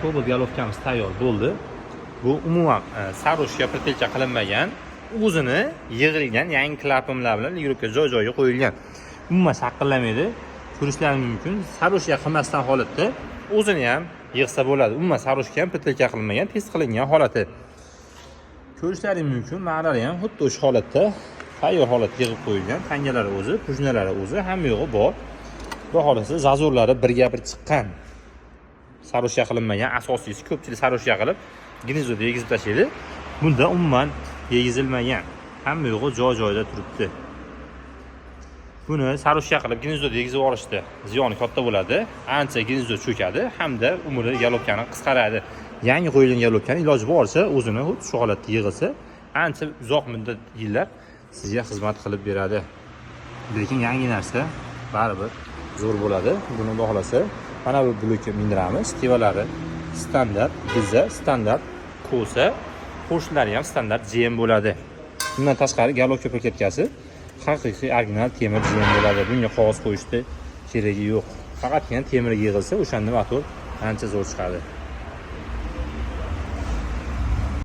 Kobalt головка miz tayyor bo'ldi. Bu umuman сружка, притирка qilinmagan, o'zini yig'ilgan yangi klapanlar bilan регулировка joy joyiga qo'yilgan. Umuman shaqillamaydi. Ko'rishlari mumkin. Сружка qilmasdan holatda o'zini ham yig'sa bo'ladi. Umuman сружка ham, притирка qilinmagan, test qilingan holati. Ko'rishlaring mumkin, ma'lari ham xuddi o'sha holatda, tayyor holatda yig'ib qo'yilgan. Tangalari o'zi, пружина lari o'zi, hamma yo'g'i bor. Xudo xohlasa, зазор lari birga bir chiqqan. Сружка qilinmagan. Asosiysi, ko'pchilik сружка qilib, гнездо da yegizib tashlaydi. Bunda umuman yegizilmagan. Hamma yo'g'i joy joyida turibdi. Buni сружка qilib, гнездо da yegizib yuborishda ziyoni katta bo'ladi. Ancha гнездо cho'kadi hamda umri головка ni qisqaradi. Yangi qo'yilgan головка ni iloji boricha o'zini xuddi shu holatda yig'ilsa, ancha uzoq muddat, yillar sizga xizmat qilib beradi. Lekin yangi narsa baribir zo'r bo'ladi. Buni xudo xohlasa, mana bu blokka mindiramiz. Tevalari standart gilza, standart ko'sa, qo'shnilari ham standart GM bo'ladi. Bundan tashqari, головка прокладка si haqiqiy original temir GM bo'ladi. Bunga qog'oz qo'yishni keragi yo'q. Faqatgina temir yig'ilsa, o'shanda motor ancha zo'r chiqadi.